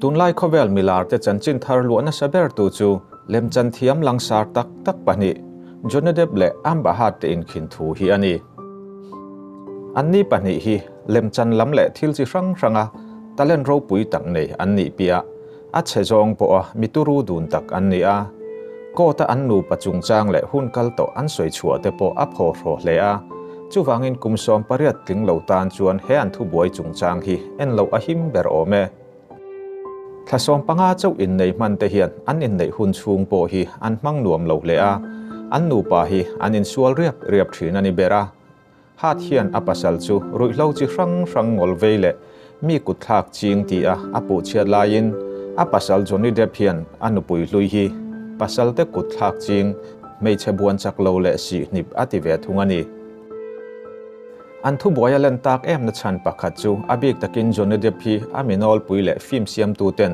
Tunlai khawvel milar te chanchin thar luah nasa ber tu chu lemchan thiam langsar tak tak pahnih Johnny Depp leh Amber Heard te inkhin thu hi a ni. Anni pahnih hi lemchan lam leh thil chi hrang hranga talent ropui tak nei an nih piah a chhe zawng pawha mi turu dun tak an ni a. Court-a an nupa chungchang leh hun kal tawh an sawi chhuah te pawh a phawhraw hle a. Chuvangin kum 18 tling lo tan chuan he an thubuai chungchang hi en loh a him ber awm e. Thla 15 chauh innei hman te hian an inneih hun chhung pawh hi an hmang nuam lo hle a, an nupa hi an insual riap riap thin a ni ber a. Heard hian a pasal chu ruihhlo chi hrang hrang ngawl vei leh mi kutthlak ching ti a a puh chhiat laiin a pasal Johnny Depp hian a nupui hlui hi pasal te kutthlak ching hmeichhe buan chak lo leh sihhnip a ti ve thung a ni. An thubuai a len tak em na chhan pakhat chu a bik takin Johnny Depp hi a mi nawlpui leh film siamtuten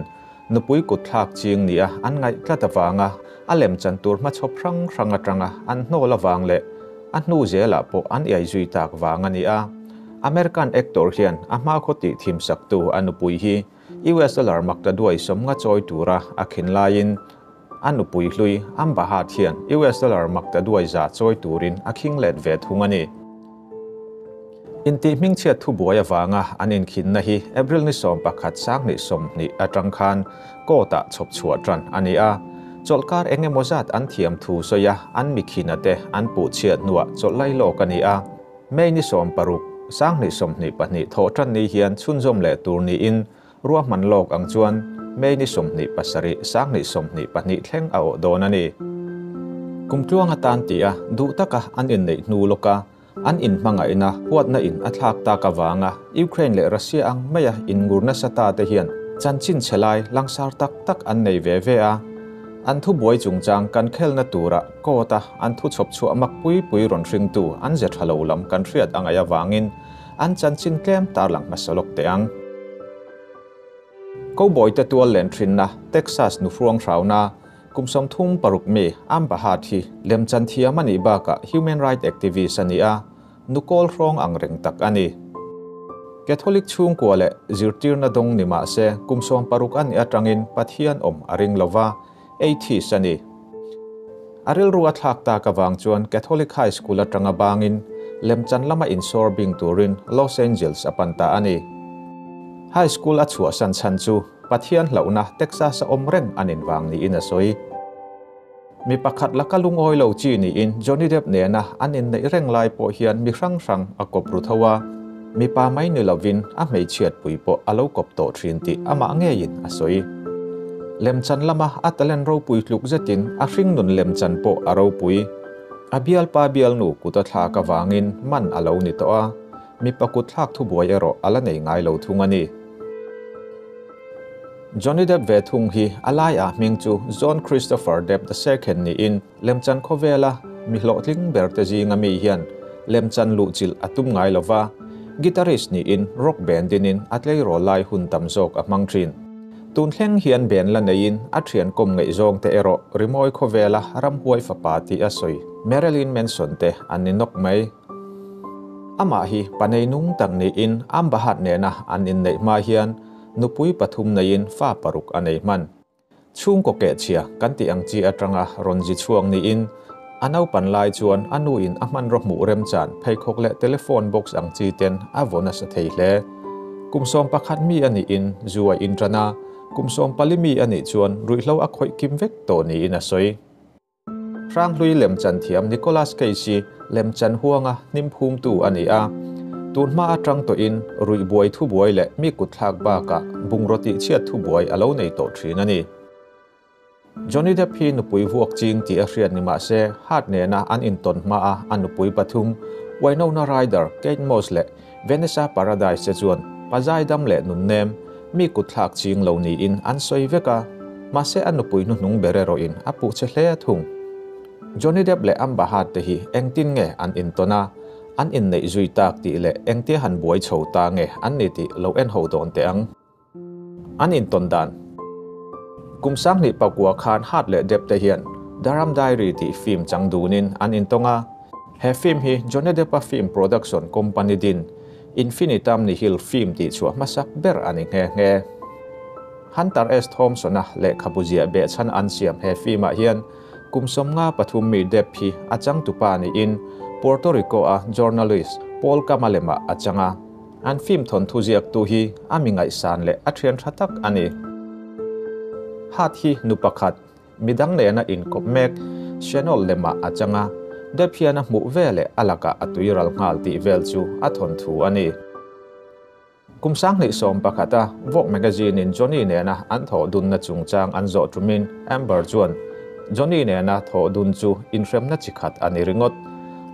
nupui kutthlak ching nia an ngaih tlat avanga a lemchan tur hmachhawp hrang hrang atanga an hnawl avang leh a hnu zelah pawh an iai zui tak vang a ni a. American actor hian a hma khaw tih thim saktu a nupui hi US dollar makta duai 50 chawi tura a khin laiin a nupui hlui Amber Heard hian US dollar makta duai 100 chawi turin a khing let ve thung a ni. Inti hmingchhiat thubuai awanga an inkhinna hi April ni 11 2020 atang khan court-ah chhawp chhuah tan a ni a. Chawlhkar engemaw zat an thiam thu sawi a, an mikhina te an puh chhiat hnuah chawlh lai lawk a ni a. May ni 16 2022 thawh tan ni hian chhunzawm leh tur niin ruahman lawk ang chuan May ni 27 2022 thleng a awh dawn a ni. Kum tluanga tan ti a duh taka an inneih hnu lawka an in hmangaihna huatna in a thlak tak awanga Ukraine leh Russia ang maia in ngur nasa ta te hian chanchin chelai langsar tak tak an nei ve ve a. An thu buai chungchang kan khelna tura court-a an thu chhawp chhuah mak pui pui rawn hringtu an ze tha lo lam kan hriat angai awangin an chanchin tlem tarlang hmasa lawk te ang. Cowboy te tual len thinna Texas nu hruang hrauna kum 36 mi Amber Heard hi lemchan thiam ani baka human rights activist ani a, nukol hrawng ang reng tak ani. Catholic chhungkua leh zirtirna dawng ni mah se kum 60 ani atangin Pathian awm a ring lova, atheist ani. A rilru a thlak tak awang chuan Catholic High School atanga bangin lemchan lama insawr bing turin Los Angeles a pan ta ani. High School a chhuah san chan chu Pathian hlauhna Texas a awm reng anin wang niin a sawi. Mi pakhat laka lungawi lo chi niin Johnny Depp nena an inneih reng lai pawh hian mi hrang hrang a kawp ru tho a. Mi pa mai ni lovin a hmeichhiat pui pawh a lo kawp tawh thin tih amah ngeiin a sawi. Lemchan lama a talent ropui tluk zetin a hring nun lemchan pawh a ropui. A bial pa bial nu kut a thlak awangin man a lo ni tawh a. Mi pa kut thlak thubuai erawh a la nei ngai lo thung a ni. Johnny Depp ve thung hi a lai a hming chu John Christopher Depp the Second niin lemchan khawvela mi hlawhtling ber te zinga mi hian lemchan luh chilh a tum ngai lova. Guitarist niin rock band dinin a tleirawl lai hun tam zawk a hmang thin. Tun thleng hian band la neiin a thian kawm ngaih zawng te erawh rimawi khawvela ramhuai fapa tih a sawi Marilyn Manson te an ni nawk mai. Amah hi panei nung tak niin Amber Heard nena an inneih hma hian nupui pathum neiin fa paruk a nei hman. Chhungkaw keh chhia kan ti ang chi atanga rawn zi chhuak niin a naupan lai chuan a nu in a hman ro hmuh remchan pheikhawk leh telephone box ang chi ten a vawn a sa thei hle. Kum 11 mi ani in zu a inṭan a, kum 14 mi ani chuan ruihhlo a khawih kim vek tawh niin a sawi. Hranghlui lemchan thiam Nicolas Cage hi lemchan huanga hnim phumtu a ni a. Tun hma atang tawhin ruihbuai thubuai leh mi kutthlak bakah bungraw tih chhiat thubuai a lo nei tawh thin a ni. Johnny Depp hi nupui vuak ching tih a hriat ni mah se Heard nena an intawn hma a a nupui pathum Winona Ryder, Kate Moss leh Vanessa Paradise te chuan pazai dam leh nun nem mi kutthlak ching lo niin an sawi vek a, mahse a nupui hnuhnung ber erawhin a puh che hle thung. Johnny Depp leh Amber Heard te hi engtin nge an intawn a, an inneih zui tak tih leh engtia han buai chho ta nge an ni tih lo en ho dawn teh ang. An intawn dan. Kum 2009 khan Heard leh Depp te hian Durham Diary tih film chang dunin an intawng a. He film hi Johnny Depp a film production company din Infinitum Nihil film tih chhuah hmasak ber ani nghe nghe. Hunter S. Thompson-a lehkhabu ziah behchhan an siam he film-ah hian kum 53 mi Depp hi a changtupa niin Puerto Rico-a journalist Paul Kamalema a chang a. An film thawnthu ziaktu hi a mi ngaihsan leh a thian tha tak a ni. Hart hi nu pakhat, midang nena inkawp mek Shenol lemah a chang a, Depp hian a hmuh veleh a lakah a tuiral nghal tih vel chu a thawnthu a ni. Kum 2011 a Vogue magazine in Johnny nena an thawh dunna chungchang an zawh tumin Amber chuan Johnny nena thawh dun chu inhremna chi khat a ni ringawt.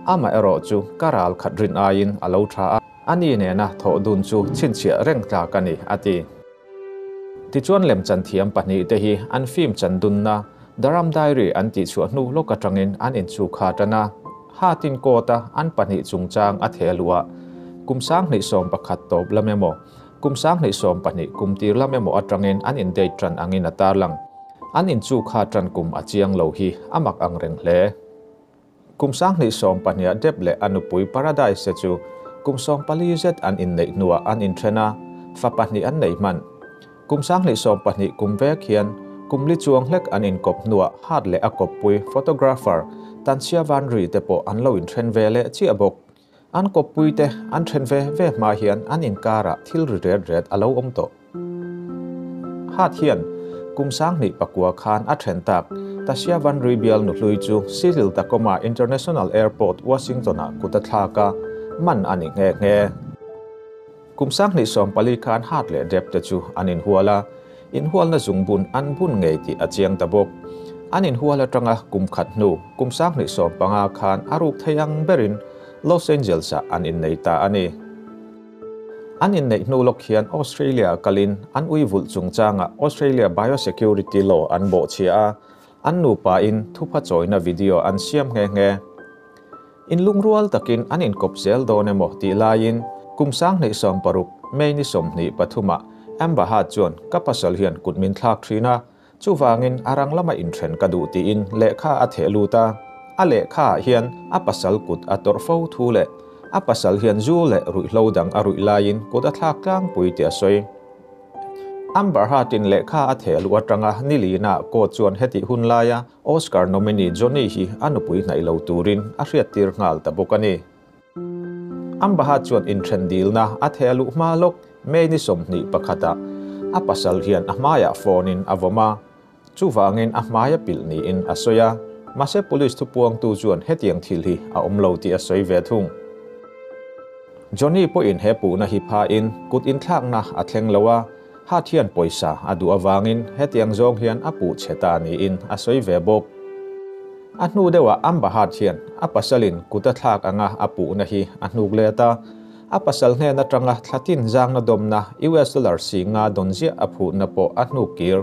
Amaherawh chu ka ral khat rin aiin a lo tha a, ani nena thawh dun chu chhinchhiah reng tlak a ni, a ti. Tichuan lemchan thiam pahnihte hi an film chan dunna The Rum Diary an tihchhuah hnu lawk atangin an inchhukha tan a. Hatin court-a an pahnih chungchang a theh luh a, kum 2011 tawp lam emaw, kum 2012 kum tir lam emaw atangin an in-date tan angin a tarlang. An inchukha tan kum a chiang lo hi a mak ang reng hle. Kum 2012 Depp leh a nupui Paradise te chu kum 14 zet an inneih hnuah an inthen a, fa pahnih an nei hman. Kum 2012 kum vek hian kum li chuang hlek an inkawp hnuah Hart leh a kawppui photographer Tanchia Van Ri te pawh an lo inthen ve leh chiah bawk. An kawppui te an then ve ve hma hian an inkarah thil ri ret ret a lo awm tawh. Hart hian kum 2009 khan a then tak Tasia Van Ri bial nuhlui chu Seattle Tacoma International Airport, Washington-ah kut a thlak a, man a ni nghe nghe. Kum 2014 khan Hart leh Depp te chu an inhual a, inhualna zungbun an bun ngei tih a chiang ta bawk. An inhual atanga kum khat hnu kum 2015 khan a ruk thei ang berin Los Angeles-ah an innei ta a ni. An inneih hnu lawk hian Australia kalin an ui vulh chungchangah Australia Biosecurity Law an bawhchhia a, an nupain thupha chawina video an siam nghe nghe. Inlungrual takin an inkawp zel dawn emaw tih laiin kum 2016 May ni 23ah Amber Heard chuan ka pasal hian kut min thlak thin a, chuvangin a rang lama inthen ka duh tiin lehkha a theh lut a. A lehkhaah hian a pasal kut a tawrh fo thu leh a pasal hian zu leh ruihhlo dang a ruih laiin kut a thlak tlangpui tih a sawi. Amber Heard-in lehkha a theh luh atanga nilina court chuan hetih hun laia Oscar nominee Johnny hi a nupui hnaih lo turin a hriattir nghal ta bawk a ni. Amber Heard chuan inthen dilna a theh luh hma lawk May ni 21ah a pasal hian a hmaiah phone-in a vawm a, chuvangin a hmaia pilh niin a sawi a, mahse police thupuangtu chuan hetiang thil hi a awm lo tih a sawi ve thung. Johnny pawhin he puhna hi phain kut inthlakna a thleng lo a, Heard hian pawisa a duh avangin hetiang zawng hian a puh chhe ta niin a sawi ve bawk. A hnu deuhah Amber Heard hian a pasalin kut a thlak anga a puhna hi a hnuk let a, a pasal hnen atanga thlatin zangna dawmna US dollar 50 dawn ziah a phutna pawh a hnuk kir.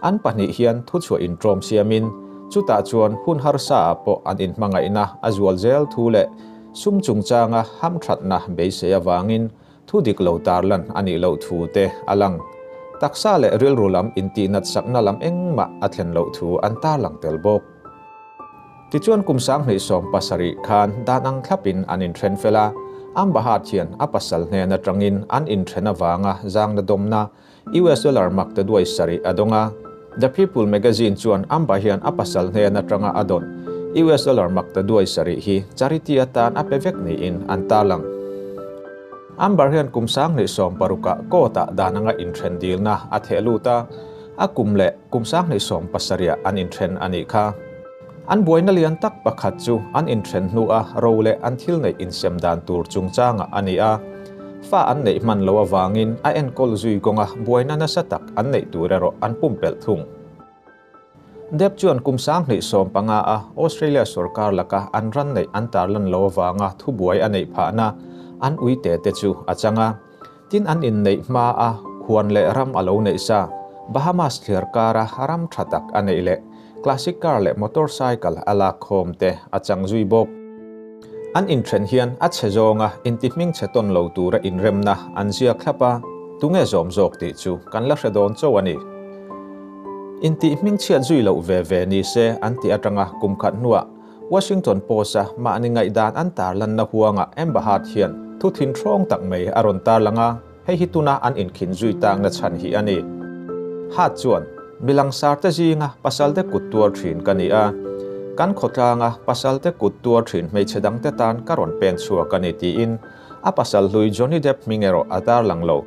An pahnih hian thuchhuah intawm siamin chutah chuan hun harsa ah pawh an inhmangaihna a zual zel thu leh sum chungchanga hamthatna beisei avangin thu dik lo tarlan a nih loh thu te a lang. Taksa leh rilru lam intihnat sakna lam engmah a thlen loh thu an tarlang tel bawk. Tichuan kum 2017 khan dan ang thlapin an inthen fel a, Amber Heard hian a pasal hnen atangin an inthen avanga zangna dawmna US dollar mak ta duai sarih a dawng a. The People magazine chuan Amber hian a pasal hnen atanga a dawn US dollar mak ta duai sarih hi charity atan a pe vek niin an tarlang. Amber hian kum 2016ah court-ah dan anga inthen dilna a theh lut a, a kum leh kum 2017ah an inthen a nih kha. An buaina lian tak pakhat chu an inthen hnu a ro leh an thil neih insem dan tur chungchangah a ni a. Fa an neih hman lo avangin a enkawl zui kawnga buaina nasa tak an neih tur erawh an pumpelh thung. Depp chuan kum 2015 a Australia sarkar laka an ran neih an tarlan lo avanga thubuai a neih phahna an uite te chu a chang a. Tin an inneih hma a huan leh ram a lo neih sa Bahamas thliar kara ram tha tak a neih leh classic car leh motorcycle a lak khawm te a chang zui bawk. An inthen hian a chhe zawnga intihming chhe tawn lo tura inremna an ziak thlap a, tunge zawm zawk tih chu kan la hre dawn chauh a ni. Intihming chhiat zui loh ve ve ni se an tih atanga kum khat hnuah Washington Post-a mahni ngaihdan an tarlanna huangah Amber Heard hian thu thin hrawng tak mai a rawn tarlang a, hei hi tuna an inkhin zui takna chhan hi a ni. Heard chuan, Mi langsarte zinga pasalte kut tuar thin ka ni a, kan khawtlanga pasalte kut tuar thin hmeichhe dangte tan ka rawn pen chhuak a ni tiin a pasal hlui Johnny Depp hming erawh a tarlang lo.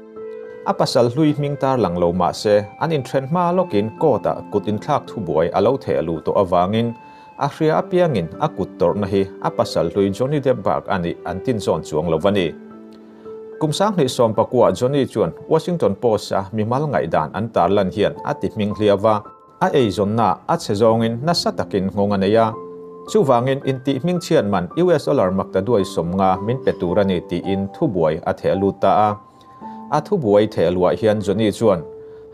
A pasal hlui hming tarlang lo mah se an inthen hma lawkin court-ah kut inthlak thubuai a lo theh luh tawh avangin a hria apiangin a kut tawrhna hi a pasal hlui Johnny Depp bak a nih an tinzawn chuang lo a ni. Kum 2019 Johnny chuan Washington Post-a mimal ngaihdan an tarlan hian a ti hming hliau a, a eizawnna a chhe zawngin nasa takin nghawng a nei a. Chuvangin intih hming chhiat man US dollar maktaduai 50 min pe tur a ni tiin thubuai a theh lut ta a. A thubuai theh luah hian Johnny chuan,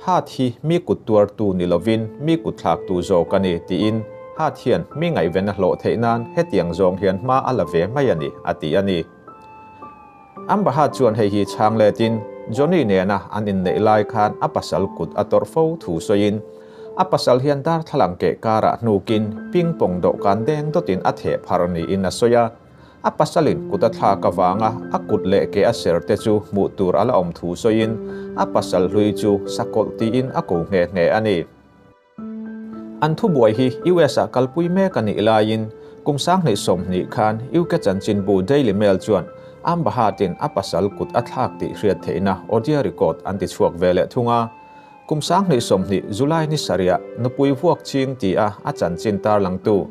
Heard hi mi kut tuartu ni lovin mi kut thlaktu zawk a ni tiin Heard hian mi ngaihven a hlawh theih nan hetiang zawng hian hma a la ve mai a ni a ti a ni. Amber Heard chuan hei hi chhang letin Johnny nena an inneih lai khan a pasal kut a tawrh fo thu sawiin a pasal hian darthlalang keh karah hnukin ping pong dawhkan deng dawtin a theh phar niin a sawi a. A pasalin kut a thlak avanga a kut leh ke a ser te chu hmuh tur a la awm thu sawiin a pasal hlui chu sakawlh tiin a ko nghe nghe a ni. An thubuai hi US-ah kalpui mek a nih laiin kum 2020 khan UK chanchinbu Daily Mail chuan Amber Heard-in a pasal kut a thlak tih hriat theihna audio record an ti chhuak ve leh thung a. Kum 2020 July ni sarih nupui vuak ching ti a a chanchin tarlangtu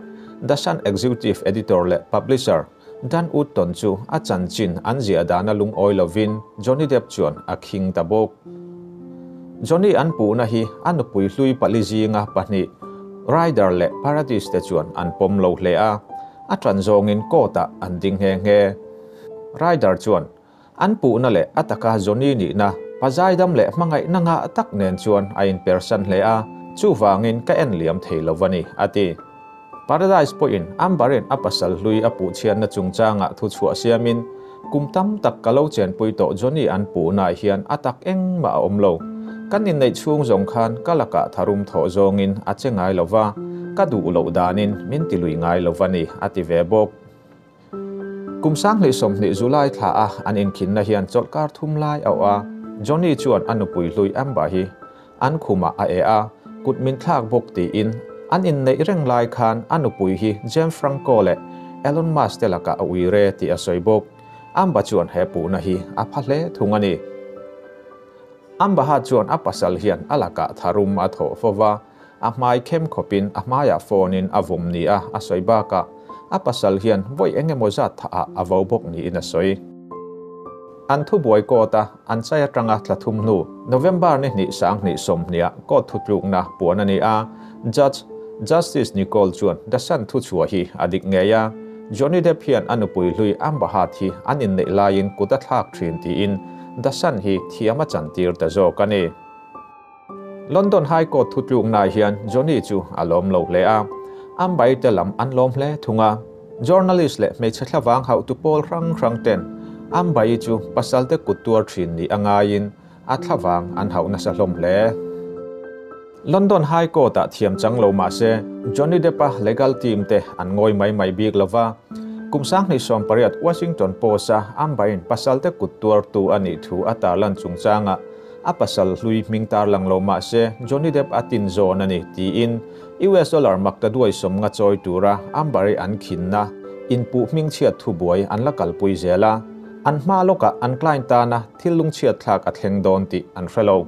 The Sun Executive Editor leh Publisher Dan Wootton chu a chanchin an ziah dana lungawi lovin Johnny Depp chuan a khing ta bawk. Johnny an puhna hi a nupui hlui pali zinga pahnih Ryder leh Paradis te chuan an pawm lo hle a, a tan zawngin court-ah an ding nghe nghe. Ryder chuan an puhna leh a taka Johnny nihna pazaidam leh hmangaihna ngah tak nen chuan a inpersan hle a, chuvangin ka en liam thei lo a ni, a ti. Paradise pawhin Amber-in a pasal hlui a puh chhiatna chungchangah thu chhuah siamin, Kum tam tak ka lo chenpui tawh Johnny an puhnaah hian a tak engmah a awm lo. Kan inneih chhung zawng khan ka lakah tharum thawh zawngin a che ngai lo va, ka duh loh danin min tilui ngai lo va ni, a ti ve bawk. Kum 2020 July thla a an inkhinna hian chawlhkar thum lai a awh a, Johnny chuan a nupui hlui Amber hi an khumah a eh a, kut min thlak bawk tiin an inneih reng lai khan a nupui hi James Franco leh Elon Musk te lakah a ui re tih a sawi bawk. Amber chuan he puhna hi a pha hle thung a ni. Amber Heard chuan a pasal hian a lakah tharum a thawh fo va, a hmai khem khawpin a hmaiah phone in a vawm ni a a sawi bakah a pasal hian vawi eng emaw zat thah ah a vo bawk niin a sawi. An thubuai court a an chai atanga thla thum hnu November ni hnih 2020 ah court thutlukna puan a ni a, Judge Justice Nicole chuan The Sun thuchhuah hi a dik ngei a, Johnny Depp hian a nupui hlui Amber Heard hi an inneih laiin kut a thlak thin tiin The Sun hi thiam a chantir ta zawk a ni. London High Court thutluknaah hian Johnny chu a lawm lo hle a, Amber te lam an lawm hle thung a. Journalist leh hmeichhe thlavang hauhtu pawl hrang hrang ten Amber-i chu pasalte kut tuar thin nih a ngaiin a thlavang an hauh nasa hlawm hle. London High Court-ah thiam chang lo mah se Johnny Depp-a legal team te an ngawi mai mai bik lo va, kum 2018 Washington Post-a Amber-in pasalte kut tuartu a nih thu a tarlan chungchangah A pasal hlui hming tarlang lo mah se Johnny Depp a tin zawn a ni tiin US dollar maktaduai 50 chawi tura Amber-i an khinna inpuh hming chhiat thubuai an la kalpui zel a, an hma lawkah an client tana thil lungchhiat thlak a thleng dawn tih an hre lo.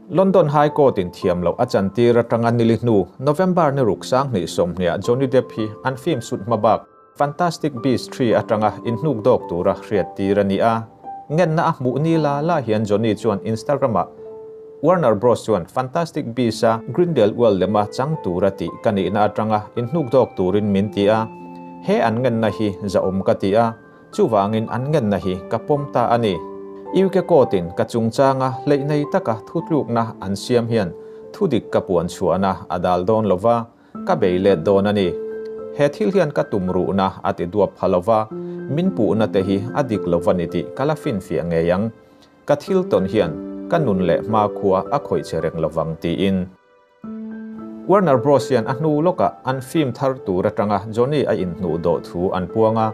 London High Court-in thiam loh a chantir atanga nili hnu November ni ruk 2020 ah Johnny Depp hi an film sut hma bak Fantastic Beasts 3 atanga inhnuk dawk tura hriat tir a ni a. Ngenna a hmuh ni la la hian Johnny chuan Instagram-ah Warner Bros chuan Fantastic Beasts-a Grindelwald lema chang tura tih ka nihna atanga inhnuk dawk turin min ti a. He an ngenna hi zahawm ka ti a, chuvangin an ngenna hi ka pawm ta a ni. UK court-in ka chungchanga hleih nei taka thutlukna an siam hian thudik ka puan chhuahna a dal dawn lova, Ka bei let dawn a ni. He thil hian ka tum ruhna a ti duap pha lova, min puhna te hi a dik lo va ni tih ka la finfiah ngei ang. Ka thil tawn hian ka nun leh hmakhua a khawih che reng lovang tiin. Warner Bros hian a hnu lawkah an film thar tur atanga Johnny a inhnuh dawh thu an puang a,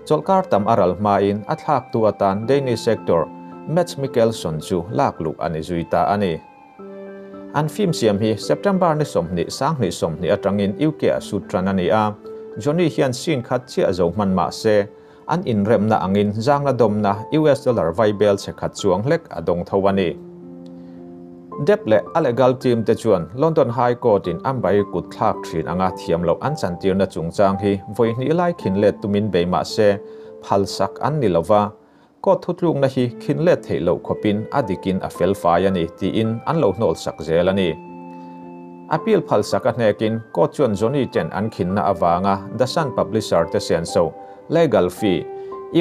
chawlhkar tam a ral hmain a thlaktu atan Danish actor Mads Mikkelsen chu lak luh a ni zui ta a ni. An film siam hi September ni 20 2020 atangin UK a shoot tan ani a. Johnny hian scene khat chiah zo hman ma se an inremna angin zangna domna US dollar vaibel chekhat chuang hlek a dong thawani. Depp le a legal team te chuan London High Court in Amber-i kut thlak thin anga thiam loh an chantirna chungchang hi vawi hnih lai khin let tumin bei mah se phalsak an ni lova, court thutlukna hi khin let theih loh khawpin a dikin a fel fai a ni tiin an lo hnawl sak zel a ni. Appeal phalsak a hnekin court chuan Johnny ten an khinna avanga The Sun publisher te senso legal fee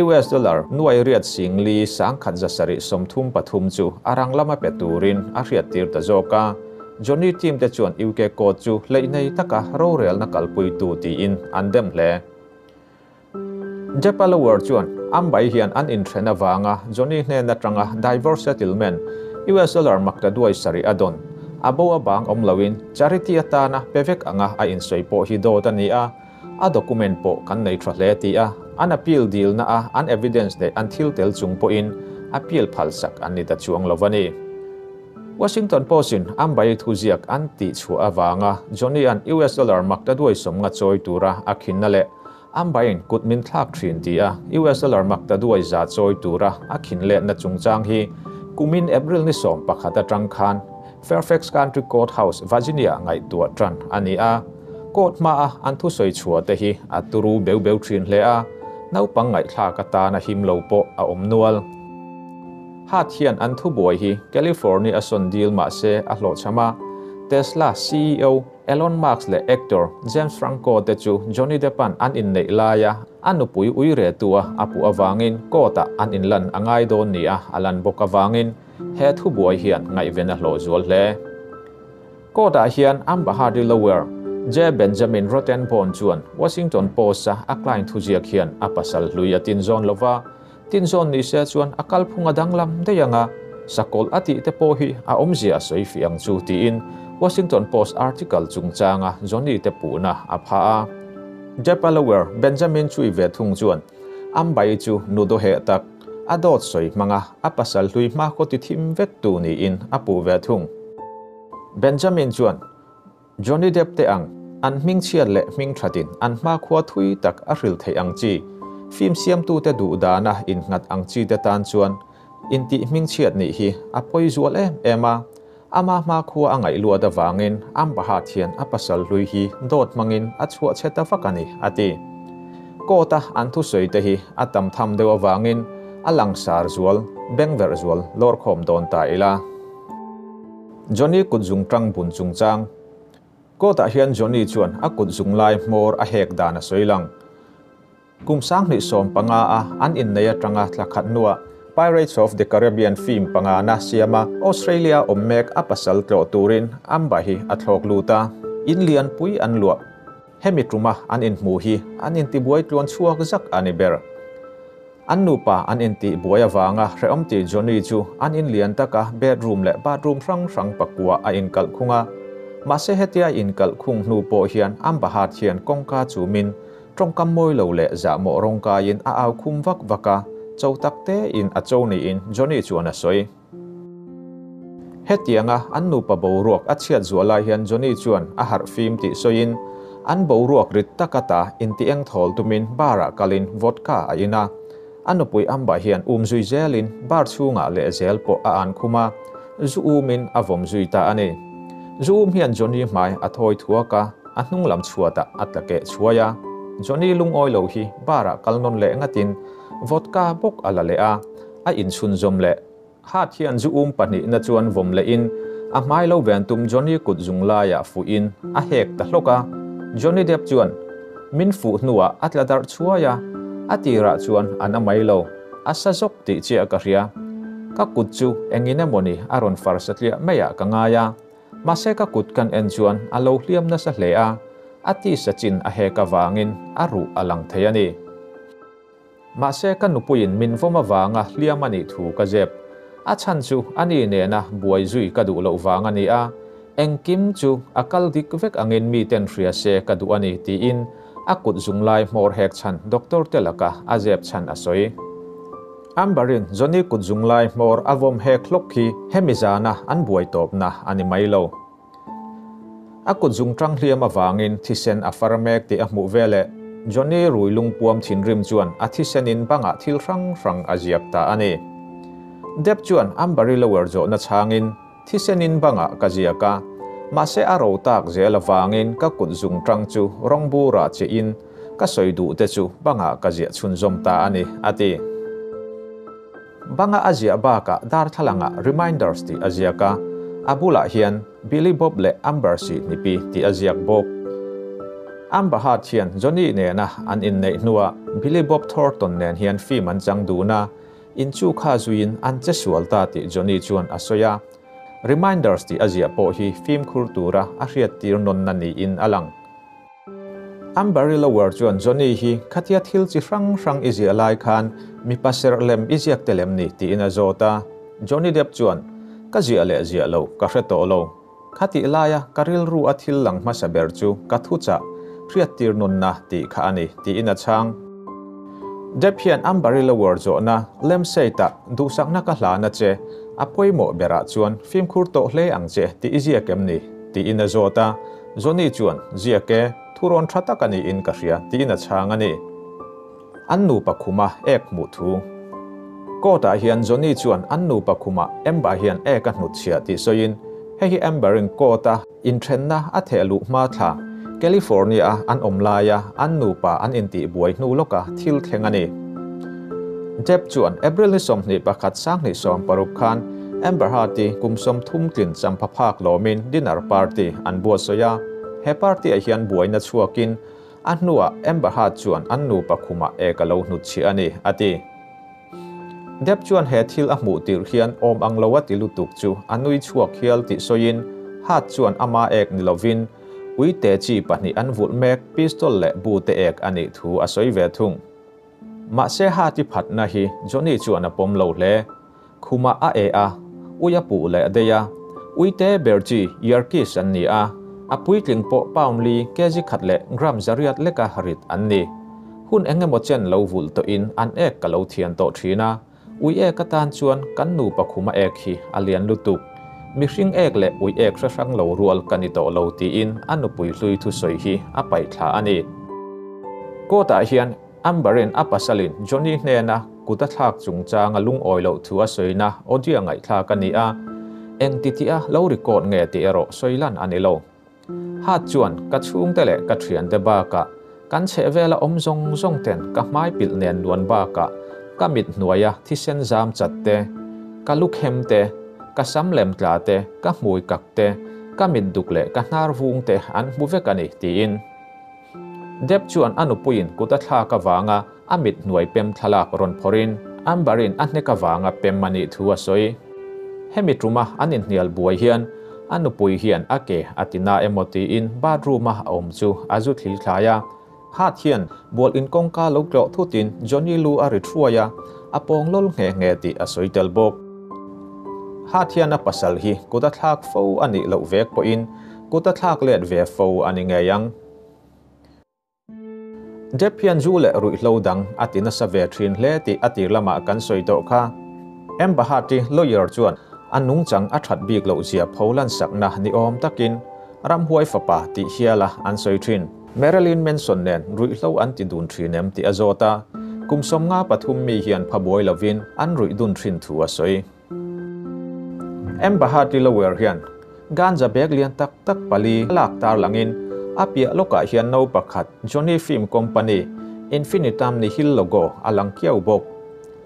US dollar nuai riat sing li 1633 chu a rang lama pe turin a hriat tir ta zawk a. Johnny team te chuan UK court chu hleih nei taka rorel na kalpui tu tiin an dem hle. Depp lawyer chuan Amber-i hian an inthen avanga Johnny hnen atanga divorce settlement US dollar makta duai sarih a dawn. A bo a bang awm loin charity atana pe vek anga a insawi pawh hi dawt a ni a, a document pawh kan nei tha hle ti a, an appeal dil na a an evidence leh an thil tel chung pawhin appeal phalsak an ni ta chuang lo a ni. Washington Post-in Amber-i thuziak an tih chhuah avanga Johnny-a'n US dollar makta duai 50 chawi tura a khinna leh Amber-in kut min thlak thin ti a US dollar makta duai 100 chawi tura a khin letna chungchang hi kumin April ni 11 atang khan Fairfax County Courthouse, Virginia ngaihtuah tan a ni a. Court hma a an thusawi chhuah te hi a turu beu beu thin hle a, naupang ngaihthlak atana him lo pawh a awm nual. Heard hian an thubuai hi California a sawn dil mah se a hlawhchham a, Tesla CEO Elon Musk leh actor James Franco te chu Johnny Depp-a'n an inneih laia a nupui ui re tua a puh avangin court-ah an inlan a ngai dawn nia a lan bawk avangin he thubuai hian ngaihven a hlawh zual hle. Court-ah hian Amber Heard-i lawyer J. Benjamin Rottenborn chuan Washington Post-a a client thuziak hian a pasal hlui a tinzawn lova, tinzawn ni se chuan a kalphung a danglam daih anga sakawlh a tih te pawh hi a awmzia a sawi fih ang chu tiin Washington Post article chungchanga Johnny te puhna a pha a. Depp-a lawyer Benjamin Chui ve thung chuan Amber-i chu nu dawheh tak, a dawt sawi hmanga a pasal hlui hma khaw ti thim vek tu niin a puh ve thung. Benjamin chuan Johnny Depp te ang, an hming chhiat leh hming thatin an hma khua thui tak a hril theih ang chi, film siamtute duh dana innghat ang chi te tan chuan intih hming chhiat nih hi a pawi zual em em a. Ama hma khua a ngaih luat avangin Amber Heard hian a pasal hlui hi dawt hmangin a chhuah chhe ta vak a ni, a ti. Court-a an thusawi te hi a tam tham deuh avangin a langsar zual, bengverh zual lawrkhawm dawn ta ila. Johnny kut zung tang bun chungchang. Court-ah hian Johnny chuan a kut zung lai hmawr a hek dan a sawi lang. Kum 2015 a an innei atanga thla khat hnuah Pirates of the Caribbean film panga na siama Australia awm mek a pasal tlawh turin Amber hi a thlawk lut a, in lianpui an luah. Hemi tuma an inhmuh hi an intibuai tluan chhuak zak a ni ber. An nupa an intih buai avanga hrehawm tih Johnny chu an in lian taka bedroom leh bathroom hrang hrang pakua a inkalh khung a. Mahse hetia inkalh khung hnu pawh hian Amber Heard hian kawngka chumin tawngkam mawi lo leh zahmawh rawng kaiin a au khum vak vak a, cho tak tein a cho niin Johnny chuan a sawi. Hetianga an nupa boruak a chhiat zual lai hian Johnny chuan a harh fim tih sawiin an boruak rit taka ta inti eng thawl tumin bar-ah kalin vodka a in a. A nupui Amber hian um zui zelin bar chhungah leh zel pawh a an khum a, zu umin a vawm zui ta a ni. Zu um hian Johnny hmai a thawi thuak a, a hnung lam chhuatah a tla keh chhuai a. Johnny lungawi lo hi bar-ah kal nawn leh ngatin vodka bawk a la leh a, a inchhunzawm leh. Heard hian zu um pahnihna chuan vawm lehin a hmai lo ven tum Johnny kut zung laiah fuhin a hek ta hlawk a. Johnny Depp chuan min fuh hnuah a tla darh chhuai a, a tirah chuan a na mai lo, a sa zawk tih chiah ka hria. Ka kut chu engin emawni a rawn far satliah maiah ka ngai a, mahse ka kut kan en chuan a lo hliam nasa hle a, a tisa chin a hek avangin a ruh a lang thei a ni. Mahse ka nupuiin min vawm avanga hliam a nih thu ka zep. A chhan chu a ni nena buai zui ka duh loh vang a ni a, engkim chu a kal dik vek angin miten hria se ka duh a ni tiin a kut zung lai hmawr hek chhan doctor te laka a zep chhan a sawi. Amber-in Johnny kut zung lai hmawr a vawm hek hlawk hi hemi zana an buai tawpna a ni mai lo. A kut zungṭang hliam avangin thisen a far mek tih a hmuh veleh Johnny rui lungpuam thinrim chuan a thisenin bangah thil hrang hrang a ziak ta a ni. Depp chuan Amber-i lower zawhna chhangin thisenin bangah ka ziak a, mahse a ro tak zel avangin ka kut zungṭang chu rawng burah chiahin ka sawi duh te chu bangah ka ziah chhunzawm ta a ni, a ti. Banga a ziah bakah darthlalangah Reminders tih a ziak a, a bulah hian Billy Bob leh Amber Sihnipi tih a ziak bawk. Amber Heard hian Johnny nena an inneih hnuah Billy Bob Thornton nen hian film an chang dun a, inchu kha zuiin an che sual ta tih Johnny chuan a sawi a. Reminders tih a ziah pawh hi fimkhur tura a hriattir nawnna niin a lang. Amber-i Lower chuan Johnny hi khatia thil chi hrang hrang i ziah lai khan mipa serh lem i ziak te lem ni tiin a zawt a. Johnny Depp chuan, Ka ziah leh ziah lo, ka hre tawh lo. Khatih laia ka rilru a thil lang hmasa ber chu ka thuchah, hriattir nunna tih kha a ni, tiin a chhang. Depp hian Amber-i Lower zawhna lemsei-tah duhsakna ka hlana che, a pawimawh berah chuan fimkhur tawh hle ang che tih i ziak em ni? tiin a zawt a. Johnny chuan, Ziak e, thu rawn tha tak a niin ka hria, tiin a chhang a ni. An nupa khuma ek hmuh thu. Court-ah hian Johnny chuan an nupa khumah Amber hian ek a hnutchhiah tih sawiin, hei hi Amber-in court-a inthenna a theh luh hma thla, California-a an awm laia an nupa an intihbuai hnu lawka thil thleng a ni. Depp chuan April ni 21 2016 khan Amber Heard-i kum 30 tlin champha phak lawmin dinner party an buatsawi a. He party-ah hian buaina chhuakin a hnuah Amber Heard chuan an nupa khumah ek a lo hnutchhiah a ni, a ti. Depp chuan he thil a hmuh tirh hian awm ang lo a ti lutuk chu a nui chhuak hial tih sawiin Heard chuan ama ek ni lovin uite chi pahnih an vulh mek pistol leh bute ek a nih thu a sawi ve thung. Mahse Heard-i phatna hi Johnny chuan a pawm lo hle. Khumah a e a, ui a puh leh daih a. Uite ber chi Yerkes an ni a, a puitling pawh pound li kg khat leh gram zariat leka rit an ni. Hun eng emaw chen lo vulh tawhin an ek ka lo thian tawh thin a, ui ek atan chuan kan nupa khuma ek hi a lian lutuk. Mihring ek leh ui ek hre hrang lo rual ka ni tawh lo tiin a nupui hlui thusawi hi a paih thla a ni. Court-ah hian Amber-in a pasalin Johnny hnena kut a thlak chungchanga lungawi loh thu a sawina audio ngaihthlak a ni a, eng titi-a lo record nge tih erawh sawi lan a ni lo. Hat chuan ka chhungte leh ka thiante bakah kan chhehvela awm zawng zawng ten ka hmai pilh nen nuan bakah ka mit hnuaia thisen zam chat te, ka lu khem te, ka sam lem tla te, ka hmui kak te, ka mit duk leh ka hnar vung te an hmu vek a ni tiin. Depp chuan a nupuiin kut a thlak avanga a mit hnuai pem thlalak rawn phawrhin Amber-in a hnek avanga pem a nih thu a sawi. Hemi tuma an inhnial buai hian a nupui hian a ke a ti na emaw tiin bathroom-a a awm chu a zu thli thlai a. Hat hian bual in kawngka lo tlawh thutin Johnny lu a ri thuai a, a pawng lawl nghe nghe tih a sawi tel bawk. Hat hian a pasal hi kut a thlak fo a nih loh vek pawhin Kut a thlak let ve fo a ni ngei ang. Depp hian zu leh ruihhlo dang a ti nasa ve thin hle tih a tir lamah kan sawi tawh kha. Amber Heard-i lawyer chuan a nungchang a that bik loh zia pho lansakna ni awm takin ramhuai fapa tih hiala an sawi thin. Marilyn Manson nen ruihhlo an ti dun thin em tih a zawt a, kum 53 mi hian phabuai lovin an ruih dun thin thu a sawi. Amber Heard-i lawyer hian ganja bag lian tak tak pali lak tar langin a piah lawkah hian no pakhat Johnny Film Company Infinitum Nihil logo a lang kiau bawk.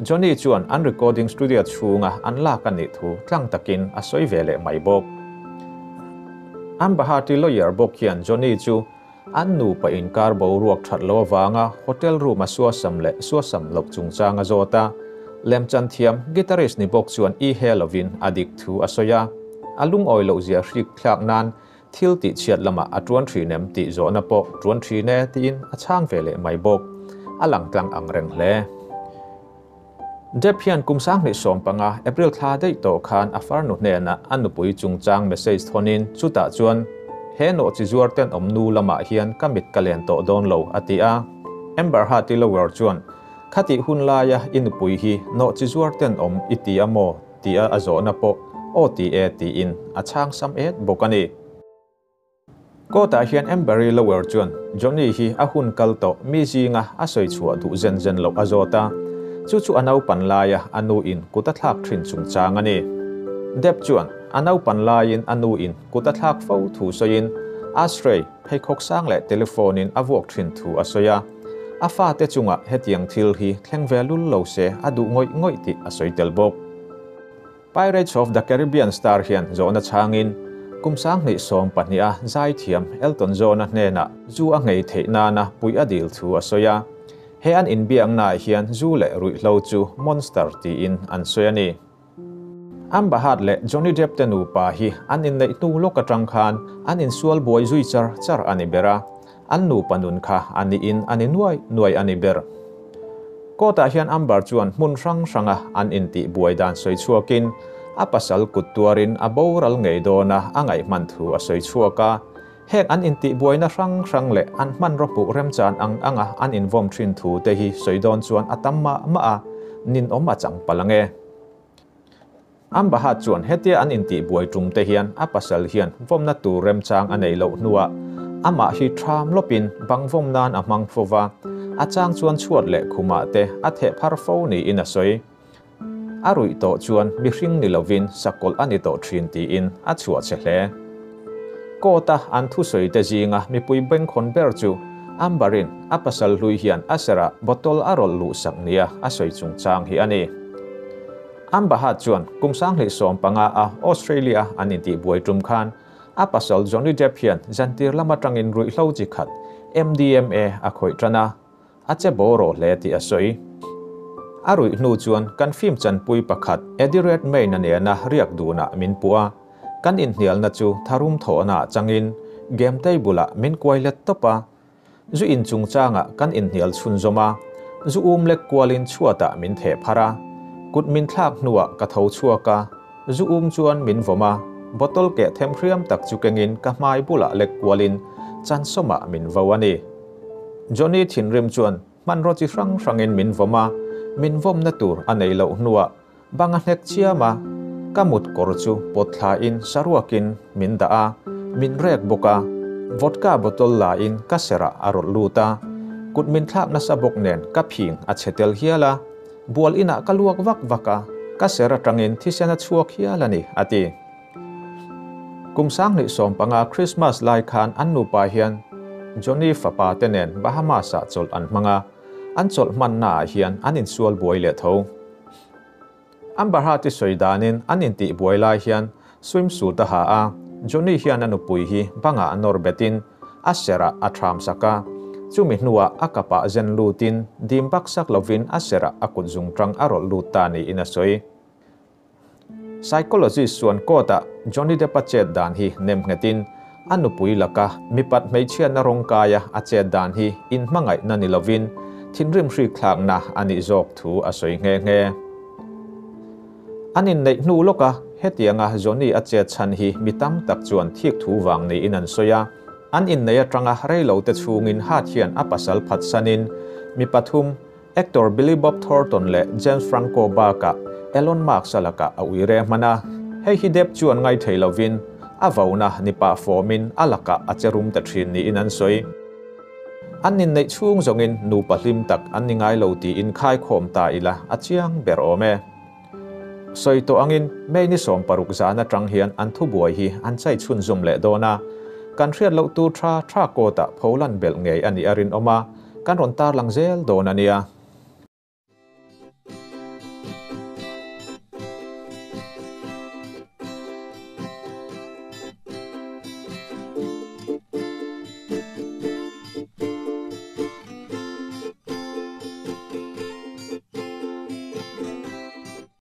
Johnny chuan an recording studio chhunga an lak a nih thu tlang takin a sawi ve leh mai bawk. Amber Heard-i lawyer bawk hian Johnny chu An nupa inkar boruak that lo avanga hotel room a suasam leh suasam loh chungchang a zawt a, lemchan thiam guitarist ni bawk chuan i he lovin a dik thu a sawi a, a lungawi loh zia hrik thlak nan thil tih chhiat lamah a tuan thin em tih zawhna pawh tuan thin e tiin a chhang ve leh mai bawk. A lang tlang ang reng hle. Depp hian kum 2015 April thla daih tawh khan a farnu hnenah a nupui chungchang message thawnin chutah chuan he nawh chi zuar ten awm nu lamah hian ka mit ka len tawh dawn lo a ti a. Amber Heard-i lawyer chuan khatih hun laia i nupui hi nawh chi zuar ten awm i ti a maw tia a zawhna pawh aw ti e tiin a chhang sam et bawk a ni. Court-ah hian Ambery Lower chuan Johnny hi a hun kal tawh mi zinga a sawi chhuah duh zen zen loh a zawt a, chu chu a naupan laia a nu in kut a thlak thin chungchang a ni. Depp chuan a naupan laiin a nu in kut a thlak fo thu sawiin ashtray, pheikhawk sang leh telephone in a vuak thin thu a sawi a, a fate chungah hetiang thil hi thleng ve lul lo se a duh ngawih ngawih tih a sawi tel bawk. Pirates of the Caribbean star hian zawhna chhangin kum 2012 a zaithiam Elton John-a hnenah zu a nghei theih nana puih a dil thu a sawi a, he an inbiaknaah hian zu leh ruihhlo chu monster tiin an sawi a ni. Amber Heard leh Johnny Depp te nupa hi an inneih hnu lawk atang khan an insual buai zui char char a ni ber a, an nupa nun kha a niin a ni nuai nuai a ni ber. Court-ah hian Amber chuan hmun hrang hranga an intih buai dan sawi chhuakin a pasal kut tuarin a boral ngei dawna a ngaih hman thu a sawi chhuak a, heng an intih buaina hrang hrang leh an hmanraw hmuh remchan ang anga an invawm thin thu te hi sawi dawn chuan a tam mah mah a, ninawm a chang palh ang e. Amber Heard chuan hetia an intih buai tum te hian a pasal hian vawmna tur remchang a neih loh hnuah amah hi tham lawpin bang vawm nan a hmang fo va, a chang chuan chhuat leh khumah te a theh phar fo niin a sawi. A ruih tawh chuan mihring ni lovin sakawlh a ni tawh thin tiin a chhuah che hle. Court-a an thusawi te zinga mipui bengkhawn ber chu Amber-in a pasal hlui hian a serah bottle a rawlh luh sak nia a sawi chungchang hi a ni. Amber Heard chuan kum 2015 a Australia an intihbuai tum khan a pasal Johnny Depp hian zantir lam atangin ruihhlo chi khat MDMA a khawih tan a, a che bawraw hle tih a sawi. A ruih hnu chuan kan film chanpui pakhat Eddie Redmayne a nena riak dunah min puh a, kan inhnialna chu tharum thawhnaah changin game table-ah min kuai let tawp a, Zu in chungchangah kan inhnial chhunzawm a, zu um lek kualin chhuatah min theh phar a, kut min thlak hnuah ka tho chhuak a, zu um chuan min vawm a, bottle keh them hriam tak chu kengin ka hmai bulah lek kualin chansawmah min vo a ni. Johnny thinrim chuan hmanraw chi hrang hrangin min vawm a, min vawmna tur a nei loh hnuah Bang a hnek chiam a, ka mut kawr chu pawt thlain saruakin min dah a, min rek bawk a, vodka bottle lain ka serah a rawlh lut a, kut min thlak nasa bawk nen ka phing a chhe tel hial a, bual inah ka luak vak vak a, ka ser atangin thisen a chhuak hial a ni, a ti. Kum 2015 Christmas lai khan an nupa hian Johnny fapa te nen Bahamas-ah chawlh an hmang a, an chawlh hmannaah hian an insual buai leh tho. Amber Heard i sawi danin an intih buai lai hian swimsuit a ha a, Johnny hian a nupui hi bangah a nawr betin a serah a ṭham sak a, chumi hnuah a kapah zen lutin dim bak sak lovin a serah a kut zungṭang a rawlh lut ta niin a sawi. Psychologist chuan court-ah Johnny Depp-a chet dan hi nem nghetin a nupui laka mipat hmeichhiatna rawngkaia a chet dan hi inhmangaihna ni lovin thinrim hrikthlakna a nih zawk thu a sawi nghe nghe. An inneih hnu lawka hetianga Johnny a chet chhan hi mi tam tak chuan thik thu vang niin an sawi a. An inneih atanga reilote chhungin Hart hian a pasal phatsanin mi pathum, Actor Billy Bob Thornton leh James Franco bakah Elon Musk-a lakah a ui reh hman a. Hei hi Depp chuan ngaithei lovin a vauna ni pah fawmin a lakah a che rum ta thin niin an sawi. An inneih chhung zawngin nupa hlim tak an ni ngai lo tiin khaikhawm ta ila a chiang ber awm e. Sawi tawh angin May ni 16 zan atang hian an thubuai hi an chai chhunzawm leh dawn a. Kan hriat loh tur tha tha court-ah pholan belh ngei a nih a rinawm a. Kan rawn tarlang zel dawn a nia.